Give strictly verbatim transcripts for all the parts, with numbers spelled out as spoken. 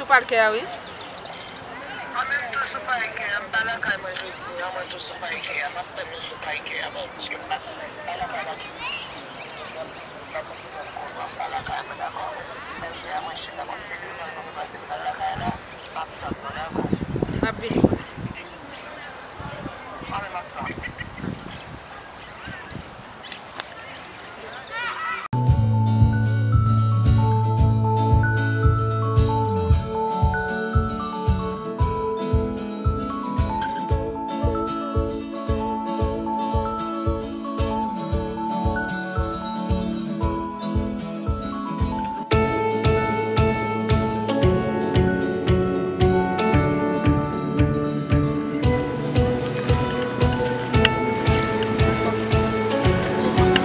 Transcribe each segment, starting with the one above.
Pakè a, wi. Mwen menm tou sou pakè a, m pa lakay mwen jodi a, mwen tou sou pakè a, m ap tann nou sou pakè a, Bondye, m pa, m pa lakay la jodi a, jodi a, m pa santi kò m kontan, m pa lakay mwen, dakò, mwen sou pakè a, mwen chita kòm se devan nou pase pral lakay la, m ap tann nou, dakò. M ap vini. Mwen menm m ap tann.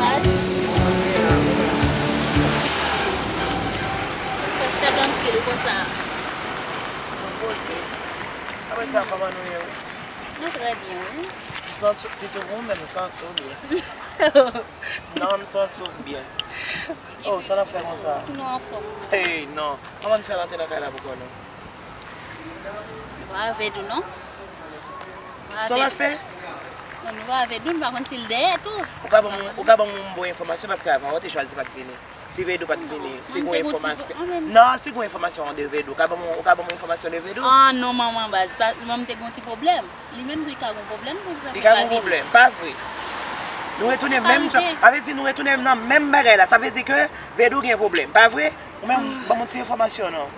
Baz. Fè tèt anpil konsa. Mwen poze. Apre sa, kòman nou ye, wi? Nou trè byen, wi. M santi, sitou pou ou menm, m santi w byen. Non, m santi w byen. Oh, sa n ap fè konsa? Si nou anfòm. Hey, non. Kòman n fè rantre nan kay la pou kò nou? Nou pa avè nou, non. Sa w ap fè? Non, nou pa avè nou, nou pa konn si l dèyè tou. Ou ka ban m, ou ka ban m yon bon enfòmasyon, paske avan, ou te chwazi pa t vini. Si Vedou pa t vini, si gon enfòmasyon. Non, si gon enfòmasyon de Vedou, ou ka ban m, ou ka ban m enfòmasyon de Vedou? Ah, non, manman baz, pa, manman te gon ti pwoblèm. Li menm tou, li ka gon pwoblèm tou, sa fè pa vini. Li ka gon pwoblèm, pa vre? Nou retounen menm jan, sa vle di nou retounen nan menm bagay la. Sa vle di ke Vedou gen pwoblèm, pa vre? Ou menm, ban m yon ti enfòmasyon, non.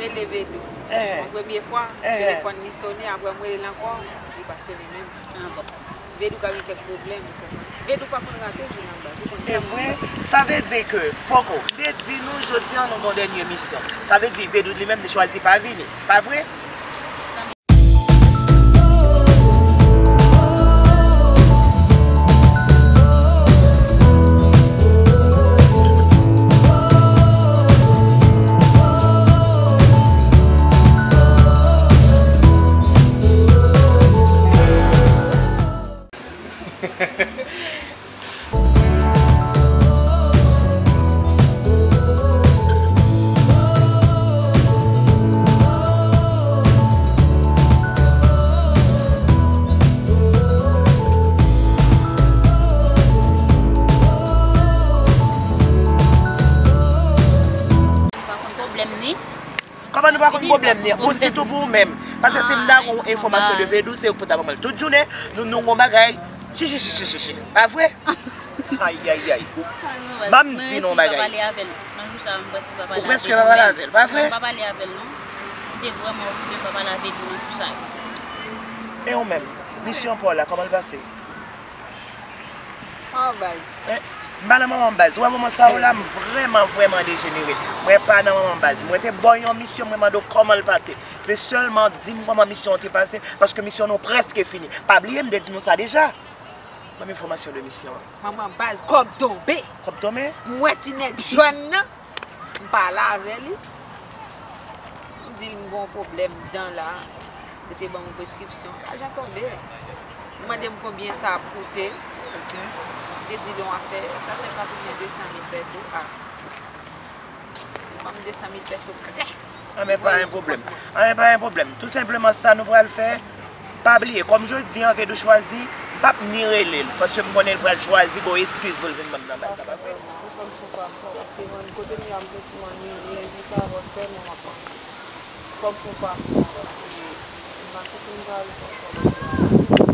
Rele Vedou. Yon premye fwa, telefòn li sone, apre m rele l ankò, li pa sone menm. Ankò. Vedou ka gen kèk pwoblèm, ou konprann. Vedou pa konn rate jou nan baz, ou konn sa. E vre, sa vle di ke, poko, m te di nou, jodi a, nou gon dènye misyon. Sa vle di, Vedou li menm te chwazi pa vini, pa vre? Pa konn pwoblèm ni. Kòman nou pa konn pwoblèm ni? Ou sitou pou ou menm. Paske si m ta gon enfòmasyon de Vedou, se ou k pou ta ban mwen l. Tout jounen, nou, nou gon bagay. Chichichichichichi. Pa vre? Ayayay. M ap di nou yon bagay. Ou prèske pa pale avè l, pa vre? M pa pale avè l, non. M te vrèman okipe, m pa pale avè l nan jou sa yo. E ou menm? Misyon pa w la, kòman l pase? Manman baz. Eh, m pa nan manman baz. Ou wè moman sa yo la, m vrèman, vrèman dejenere. Mwen pa nan manman baz. Mwen te ba w yon misyon, mwen mande w kòman l pase. Se sèlman di m kòman misyon an te pase, paske misyon nou prèske fini. Pa bliye, m te di nou sa deja. Ban m enfòmasyon de misyon an. Manman baz, kòb tonbe. Kòb tonbe? M wè ti nèg jòn nan. M pale avè li. M di l m gen yon pwoblèm dan la. Li te ban m yon preskripsyon. Lajan tonbe. Li mande m konbyen sa ap koute. M te di l yon afè san senkant oubyen de san mil pèso. A. Li ban m de san mil pèso klè. Anben, pa gen pwoblèm. Anben, pa gen pwoblèm. Tou senpleman, sa nou pral fè, pa bliye, kòm jodi a, Vedou chwazi, m p ap ni rele l, paske m konnen l pral chwazi gon eskiz pou l vin ban m nan baz la, pa vre? Ou fè m sou fason, paske mwen, kote m ye a, m santi m annuiye, jis avan sèlman m ap panse. Fè m sou fason, paske m pa santi m pral kontan lòt bò a.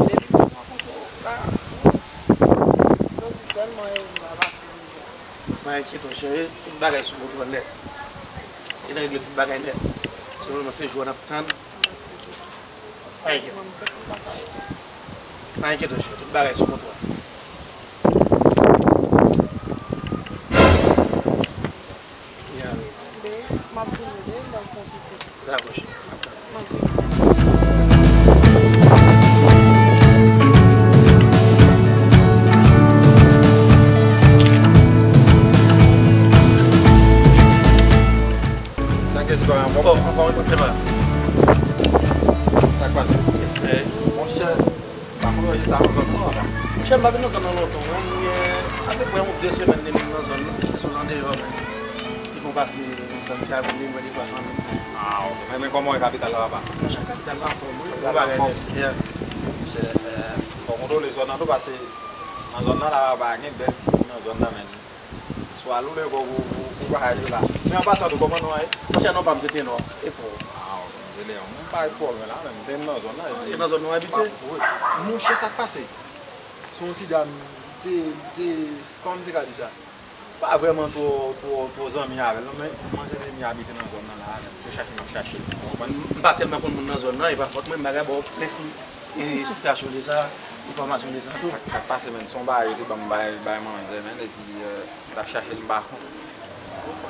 Depi m rankontre w la, m santi sèlman e m pa pase deja. Pa enkyete w, cheri, tout bagay sou kontwòl nèt. E n regle tout bagay nèt. Sèlman se jou a n ap tann. Pa enkyete. Pa enkyete w, cheri, tout bagay sou kontwòl. Ya wi. M ap vini wi, m pral fè yon ti Dakò, cheri. Sa k pase, pa ankò? Bon, ankò yon kote la. Sa k pase? Respè. Monchè, pa konn wè sa nan zòn nan la. Monchè, m pa vin nan zòn nan lontan, non. M gen apeprè yon de semèn li menm nan zòn nan. Se sou zòn deyò menm. Nou pase, nou santi a vini, mwen dekwa fanmi. Ah, ok. Men, men kòman w ye kapital la, papa? Monchè, kapital la anfòm, wi. Kapital la anfòm. Yeah. Monchè, eh, fò w kontwole zòn nan tou, pase nan zòn nan la, pa gen bèl timoun nan zòn nan, men. Swa loule kò pou, pou, pou bagay yo la. Men an pasan tou, kòman nou a ye? Monchè, non pa m se Tenò. E fò. Ah, ok. Mwen pa twò lwen la, men m te nan zòn nan. Ah, e nan zòn nou abitye? Wi. Monchè, sa k pase? Se yon ti dam, te, te, kòman m te ka di sa? Pa vrèman twò, twò, twò zanmi avè l, non, men mwen se te mi abite nan zòn nan la, men se chache m ap chache l, ou konprann? M pa tèlman konn moun nan zòn nan, e pa fòt mwen, m pa ka ba w plis, e, esplikasyon de sa, enfòmasyon de sa tou. Sa, sa k pase, men, se yon bagay yo te ban m bay, bay manzè, men, epi, eh, m t ap chache l, m pa konn.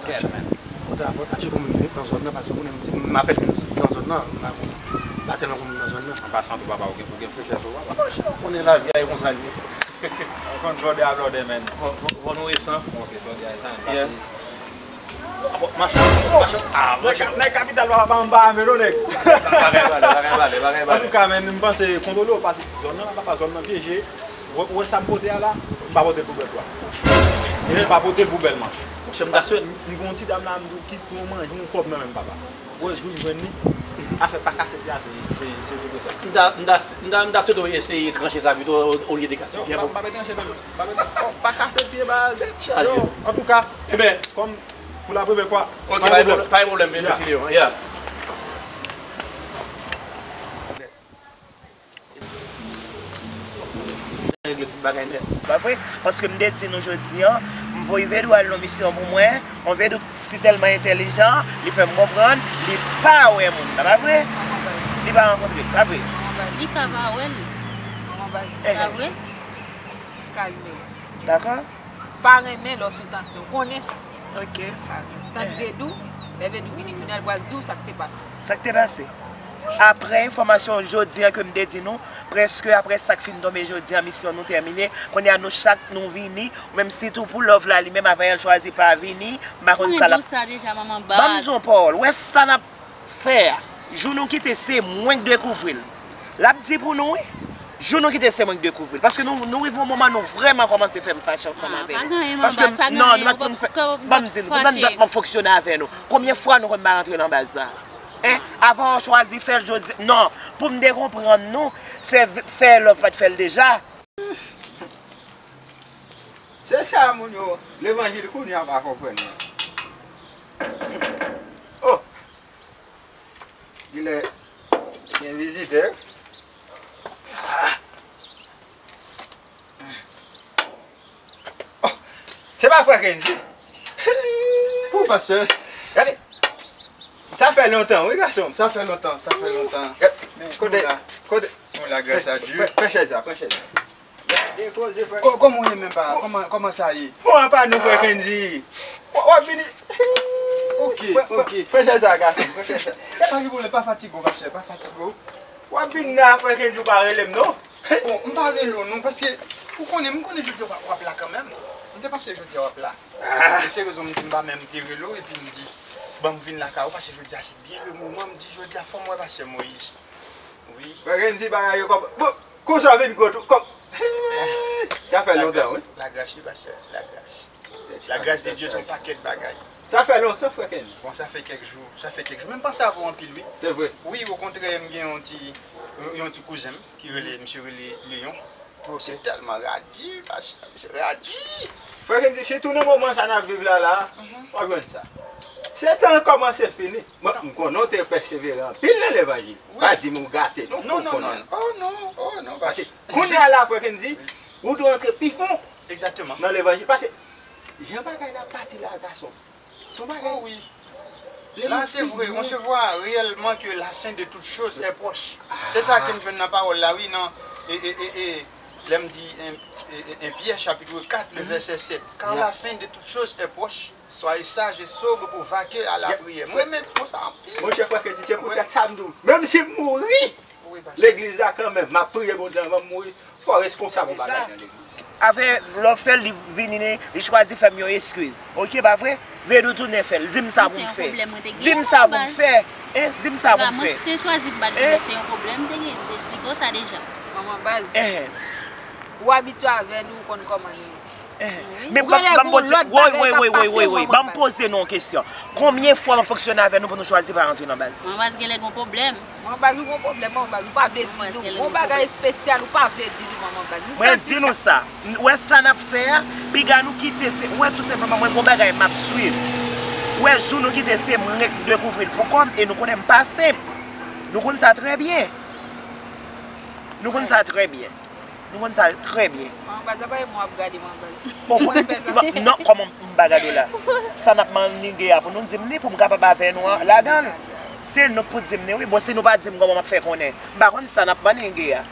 Kèt, men. Fò ta, fò ta tcheke moun ki nan zòn nan, paske konnen m di, m apèl vin nan zòn nan, m pa konn. M pa tèlman konn moun nan zòn nan. An pasan tou, papa, ou gen, ou gen frechè sou ou, papa. Monchè, ou konnen lavi a, e konsa l ye. Ou konn blòdè a blòdè, men. Fò, fò, fò nou resan. Ok, blòdè a resan, men. Yeah. Machan, machan. Ah, nèg, nèg kapital pa, pa anba ame non, nèg. Bagay pale, bagay pale, bagay pale. Antouka, men, m panse kontwole w pase zòn nan, papa, zòn nan pyeje. Ou, ou wè sa m pote a la? M pa pote poubèl, papa. M pa pote poubèl, man. Monchè, m ta swete. M gen yon ti dam la, m di w, kit pou w manje yon kòb nan men m, papa. Ou wè, jou m jwenn li, afè pa kase pye a, se, se, se pito sa. M ta, m ta, m ta, m ta swete w eseye tranche sa pito, olye de kase pye a. Non, pa, pa tranche non, pa, pa, pa kase pye, ba, yo, antouka, kòm pou la premyè fwa, ok, pa gen pwoblèm, pa gen pwoblèm, men mèsi Leon. Yeah. Regle tout bagay nèt. Pa vre? Paske m te di nou jodi an, m voye Vedou al nan misyon pou mwen. On Vedou si tèlman entèlijan, li fè m konprann, li pa wè moun. Sa pa vre? Li pa rankontre l, pa vre? Li ka pa wè l. Eh. Pa vre? Kalme w. Dakò? Pa renmen lè w sou tansyon. Konnen sa. Ok. Tank Vedou, lè Vedou vini kounye a, l pral di w sa k te pase. Sa k te pase? Apre enfòmasyon jodi an ke m te di nou, prèske apre sa k fin tonbe jodi an, misyon nou tèmine. Kounye a nou chak nou vini, menm si tou pou Love la li menm, Avanyèl chwazi pa vini, m pa konn sa l ap. Mwen di w sa deja, manman baz. Ban m di w yon pawòl, wè sa n ap fè a, jou nou kite se mwen k dekouvri l. L ap di pou nou, wi. Jou nou kite se mwen k dekouvri l. Paske nou, nou rive yon moman nou vrèman kòmanse fè m fache ansanm avè nou. Paske, non, nou pa t konn fè, ban m di nou, pou tande dat m ap fonksyone avè nou. Konbyen fwa nou konn pa rantre nan baz la? Hein? Avan w chwazi fè l jodi, non, pou m te konprann nou, fè, fè Love pa t fè l deja. Se sa moun yo, levanjil kounye a pa konprann nan. Oh! Genlè gen vizitè. Ah! Oh! Se pa frè Kendy? Pou pastè. Gade. Sa fè lontan, wi, gason. Sa fè lontan, sa fè lontan. Gade. Kote, kote. Bon, la grâce à Dieu. Pran, pran chèz la, pran chèz la. Gade koze, frè. Ko-, kòman w ye menm, pa? Kòman, kòman sa ye? Bon, apa nou, frè Kendy? W, w ap vini. Ok, ok. Pran chèz la, gason, pran chèz la. Pa gen pwoblèm, pa fatige w, pastè, pa fatige w. W ap vin la, frè Kendy, ou pa rele m, non? Bon, m pa rele w, non, paske ou konnen, m konnen jodi a w ap, w ap la kanmenm. M te panse jodi a w ap la. E se rezon m di m pa menm te rele w, epi m di, ban m vin lakay ou, paske jodi a se byen le moman, m di, jodi a fò m wè pastè Moïse. Wi. Frè Kendy, bagay yo kòm, bon, konsa w vin gwo tou, kòm, sa fè lontan, wi. La grâce, wi, pastè, la grâce. La grâce de Dieu, se yon pakèt bagay. Sa fè lontan, frè Kendy. Bon, sa fè kèk jou, sa fè kèk jou. Men m panse avè w anpil, wi. Se vre. Wi, okontrè, m gen yon ti, yon ti kouzen m ki rele, misye rele Leon. Ok. Misye tèlman radi, pastè, misye radi. Frè Kendy, sitou nan moman sa n ap viv la, la, w ap jwenn sa. Se tan kòmanse fini. Mwen, m konnen w te pèseveran anpil nan levanjil. Wi. Pa di m ou gate, non, non, non, non. Oh, non, oh, non, pastè. Kounye a la, frè Kendy, ou dwe antre pi fon nan levanjil. Paske jan bagay la pati la, gason. Se yon bagay. Oh, wi. La, c'est vrai, on se voit réellement que la fin de toutes choses est proche. Se sa ke m jwenn nan pawòl la, wi, nan, e, e, e, e, lè m di, en, e, e, en Pierre chapitre quatre, le verset sept. Car la fin de toutes choses est proche. Soyez sages et sobres pour vaquer à la prière. Mwen renmen mo sa anpil. Monchè, frè Kendy, se poutèt sa m di w, menm si m mouri, legliz la kanmenm, m ap priye Bondye anvan m mouri. Fò w reskonsab yon bagay nan legliz. Avè lè w fè l, li vini, li chwazi fè m yon eskiz. Ok, pa vre? Vedou tounen fè l. Di m sa pou m fè. Di m sa pou m fè. Hein? Di m sa pou m fè. Mwen te chwazi bat li, se yon pwoblèm m te gen. M te esplike w sa deja. Manman baz. Ou abitye avè nou, ou konn kòman nou ye. Men ban m poze, woy, woy, woy, woy, woy, ban m poze nou yon kesyon. Konbyen fwa m ap fonksyone avè nou pou nou chwazi pa rantre nan baz? Manman baz genlè gen yon pwoblèm. Manman baz ou gen yon pwoblèm, manman baz ou pa vle di nou. Gon bagay espesyal ou pa vle di nou manman baz. Mwen di nou sa. Ou wè sa n ap fè a, piga nou kite se, ou wè tou senpleman mwen gon bagay m ap swiv. Ou wè jou nou kite se mwen k dekouvri l pou kò m e nou konnen m pa senp. Nou konn sa trè byen. Nou konn sa trè byen. Nou konn sa trè byen. Manman baz apa e mwen w ap gade manman baz. Bon, non, kòman m pa gade w la? Sa n ap manige a pou nou di m ni pou m kapab avè nou ladan l. Se nou k pou di m ni wi. Bon, si nou pa di m kòman m ap fè konnen? M pa konn sa n ap manige a.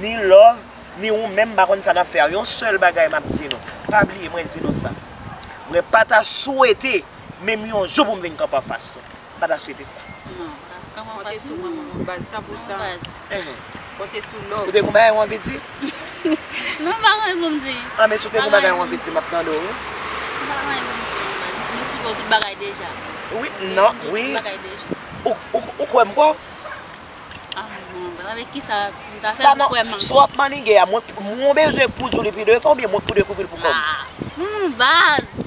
Ni love, ni ou menm m pa konn sa n ap fè a. Yon sèl bagay m ap di nou. Pa bliye mwen di nou sa. Mwen pa ta swete menm yon jou pou m vin kanpe anfas nou. M pa ta swete sa. Non, pa kanpe anfas nou. Konte sou mwen, manman baz, san pou san. Konte sou love. Ou te gon bagay ou anvi di? Non, m pa gen anyen pou m di. An, men si w te gon bagay ou anvi di, m ap tande w wi. M pa gen anyen pou m di, manman baz. M esplike w tout bagay deja. Wi, non, wi. Ou, ou, ou kwè m kwè w? Ah, manman baz, avèk kisa m ta fè pou kwè manman? Si w ap manige a, mwen, mwen bezwen pou di w li pi devan oubyen mwen pou dekouvri l pou kò m? Ah, manman baz.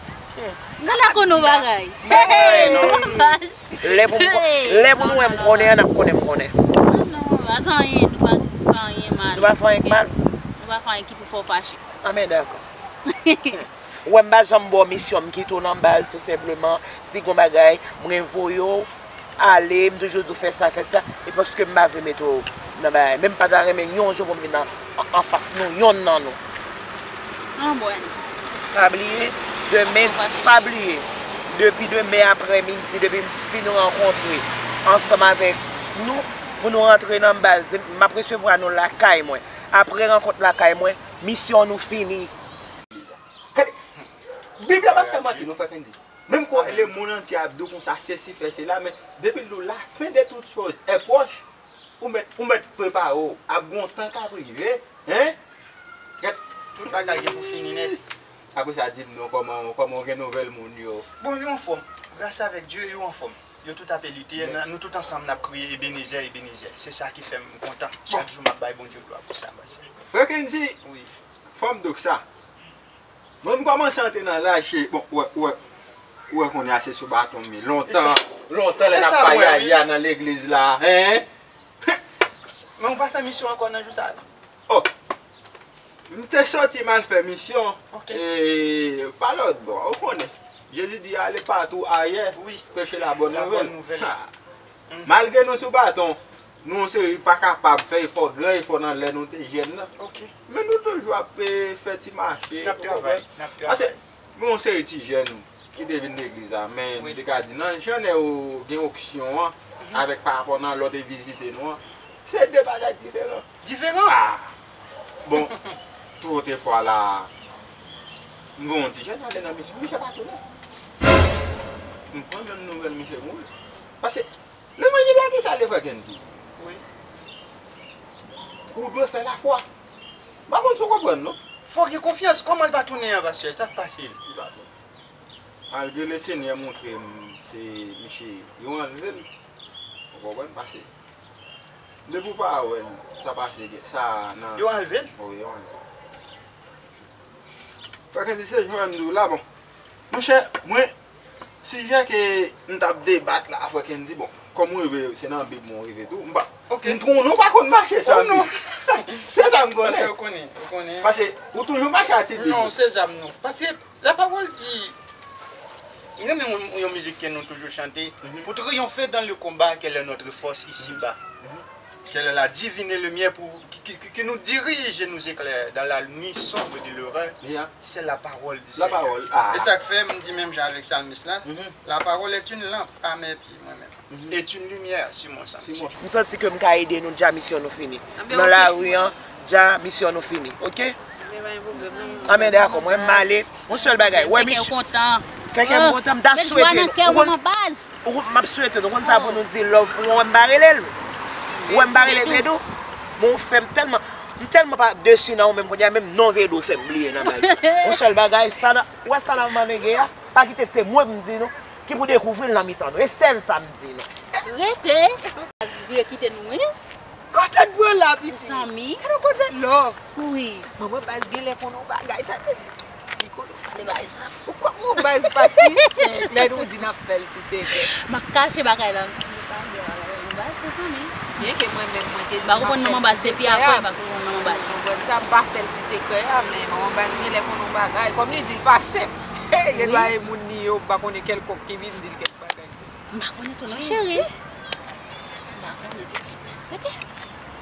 Sa la konn yon bagay. Hey, manman baz. Lè pou m kon-, lè pou nou wè m konnen an, n ap konnen m konnen. Ah, non, pa fè anyen, nou pa fè anyen mal. Nou pa fè anyen k mal? Nou pa fè anyen ki pou fè w fache. Ah, men dakò. Ou wè m pa janm ba w misyon, m kite w nan baz tou senpleman. Si gon bagay, mwen voye w ale, m toujou di w fè sa, fè sa, e paske m pa vle mete w nan bagay. Men m pa ta renmen yon jou pou m vin an, an, anfas nou, yonn nan nou. Anbwè. Pa bliye, demen, pa bliye. Depi demen aprè midi, depi m fin rankontre ansanm avèk nou, pou nou rantre nan baz, m ap resevwa nou lakay mwen. Aprè rankont lakay mwen, misyon nou fini. Gade, Bib la pa fè manti non, frè Kendy. Menm kò lemonn antye ap di w konsa, sesi fè sela, men depi l di w la fin de tout choz è pwòch, ou mèt, ou mèt prepare w, ap gon tan k ap rive, en? Gad, tout bagay gen pou fini nèt. Apre sa, di m non, kòman, kòman w gen nouvèl moun yo? Bon, yo anfòm. Gras avèk Dye, yo anfòm. Yo tout ape lite, n-, nou tout ansanm n ap kriye, Ebenezè, Ebenezè. Se sa ki fè m kontan. Chak jou m ap bay Bondye glwa pou sa, pastè. Frè Kendy, wi, fò m di w sa. Mwen, m kòmanse antre nan laj, se, bon, ou wè, ou wè, ou wè kounye a se sou baton m ye. Lontan, lontan lè n ap pa yaya nan legliz la, en? Men ou pa fè misyon ankò nan jou sa yo? Oh! M te soti m al fè misyon, e, pa lòt bò, ou konnen. Jezi di, allez partout ailleurs, prêchez la bonne nouvelle. Malgre nou sou baton, nou yon seri pa kapab fè efò, gran efò nan lè nou te jèn nan. Men nou toujou ap, e, fè ti mache, ou konprann? Paske gen yon seri ti jèn ki te vin legliz la, men nou te ka di nan jan nèg yo gen onksyon an, avèk pa rapò nan lè w te vizite nou an, se de bagay diferan. Diferan? Ah! Bon, tout fwa la, m voye yon ti jèn ale nan misyon, misye pa tounen. M pran menm nouvèl misye mouri. Paske levanjil la ki sa l ye, frè Kendy? Wi. Ou dwe fè lafwa. M pa konn si w konprann non. Fò gen konfyans. Kòman l pa tounen an, pastè? Sa k pase l? Li pa tounen. Malgre Lesenyè montre m se misye yo anlve l. Ou konprann? Pase depi w pa wè l, sa pase gen, sa nan. Yo anlve l? Wi, yo anlve l. Frè Kendy, se jan m di w la, bon. Monchè, mwen, sijè ke m t ap debat la, frè Kendy, bon, kòm w rive, se nan Bib mwen w rive tou, m pa, m tron-, nou pa konn mache san Bib. Se sa m konnen. Paske ou konnen, ou konnen. Paske ou toujou mache ak ti Bib. Non, se zam nou. Paske lapawòl di, m renmen yon, yon mizik ke nou toujou chante, pour triompher dans le combat, quelle est notre force ici-bas? Quelle est la divine lumière pour, qui, qui, qui, qui nous dirige et nous éclaire dans la nuit sombre de l'horreur? C'est la parole du Seigneur. E sa k fè m di menm jan avèk salmis la, la parole est une lampe à mes pieds, mwen menm, et une lumière sur mon sentier. M santi ke m ka ede nou, dja misyon nou fini. Nan lari an, dja misyon nou fini, oke? Anben dakò, mwen m ale. Yon sèl bagay, wè misye. Fè kè m kontan, m ta swete nou. Ou konn, m ap swete nou, konn sa pou nou di love, ou wè m pa rele l. Ou wè m pa rele Vedou. Men ou fè m tèlman, m tèlman pa desi nan ou menm kounye a, menm non Vedou fè m bliye nan baz. Yon sèl bagay, sa nan, ou wè sa nan manege a, pa kite se mwen pou m di nou, ki pou dekouvri l nan mitan nou. E sèl sa m di nou. Rete. Vire kite nou, wi. Kote l pran la, piti? Zanmi. Gade yon koze love. Wi. Manman baz genlè konnen yon bagay, tande. Li bay sa. Ou kwè Monbaz pa sispann lè nou di n ap fè l ti sekrè? M ap kache bagay la. M pa gen bagay la, Monbaz, se zanmi. Byen ke mwen menm, mwen te di m ap fè l ti sekrè. M pa konprann non Monbaz, se pi avè m pa konprann non Monbaz. Konprann sa, m pa fè l ti sekrè a, men Monbaz genlè konn yon bagay. Kòm li di l pa senp. Gen dwa e moun li ye, ou pa konnen kèlkonk ki vin di l kèk bagay. M pa konnen tou non, cheri. M pa konnen pitit. Rete.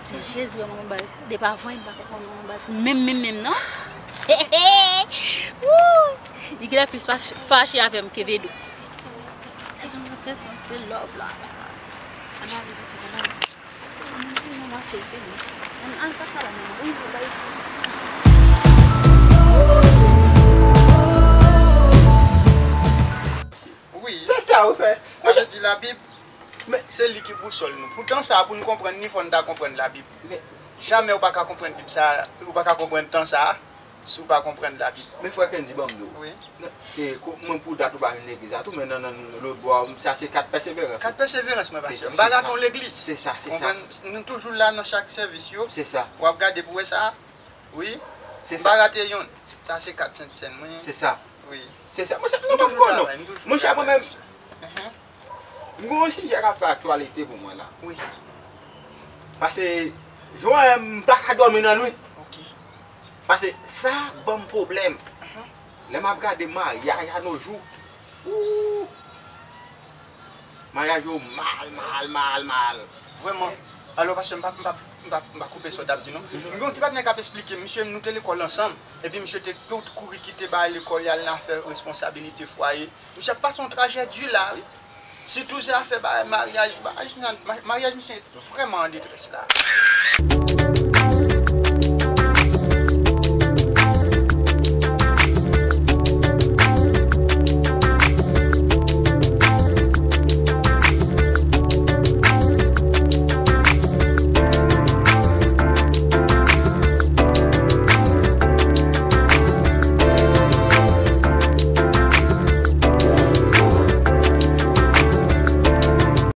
Se Jezi wè Monbaz. Depi avan, m pa konprann Monbaz. Menm, menm, menm, non. Woo! Li genlè plis fache, fache avè m ke Vedou. Tèt mwen sou presyon, se love la. Ann ale, pitit, ann ale. Ann ale, ann ale, ann ale, pase la, manman. Wi, wi, ba isi. Wi. Se sa ou fè. Sa vle di Labib, men se li ki bousòl nou. Pou tan sa a, pou n konprann li, fò n ta konprann Labib. Men jamè ou pa ka konprann Bib sa a, ou pa ka konprann tan sa a, si w pa konprann Labib. Men frè Kendy, ban m di w. Wi. E, ko-, mwen pou dat ou pa vin legliz la tou, men nan, nan, nan lòt bò, sa se kat pèseverans. Kat pèseverans, mwen, pastè. M pa rate yon legliz. Se sa, se sa. Konprann? Nou toujou la nan chak sèvis yo. Se sa. W ap gade pou wè sa. Wi. Se sa. M pa rate yonn. Sa se kat Sentsèn mwen. Se sa. Wi. Se sa. Monchè, nou pa konn non. Monchè, mwen menm, m gen yon sijè k ap fè aktyalite pou mwen la. Wi. Pase, jan m pa ka dòmi nan nwit. Ok. Pase, sa ban m pwoblèm. Lè m ap gade maryaj a no jou. Ooh. Maryaj yo mal, mal, mal, mal. Vrèman. Alò, pastè, m pa, m pa, m pa, m pa koupe sa w t ap di, non. M gen yon ti patnè k ap esplike m, misye, nou te lekòl ansanm. Epi misye te tout kouri kite bagay lekòl, y al nan afè responsabilite fwaye. Misye ap pase yon trajedi la, wi. Sitou se afè bagay maryaj, maryaj misye, maryaj misye vrèman an detrès la.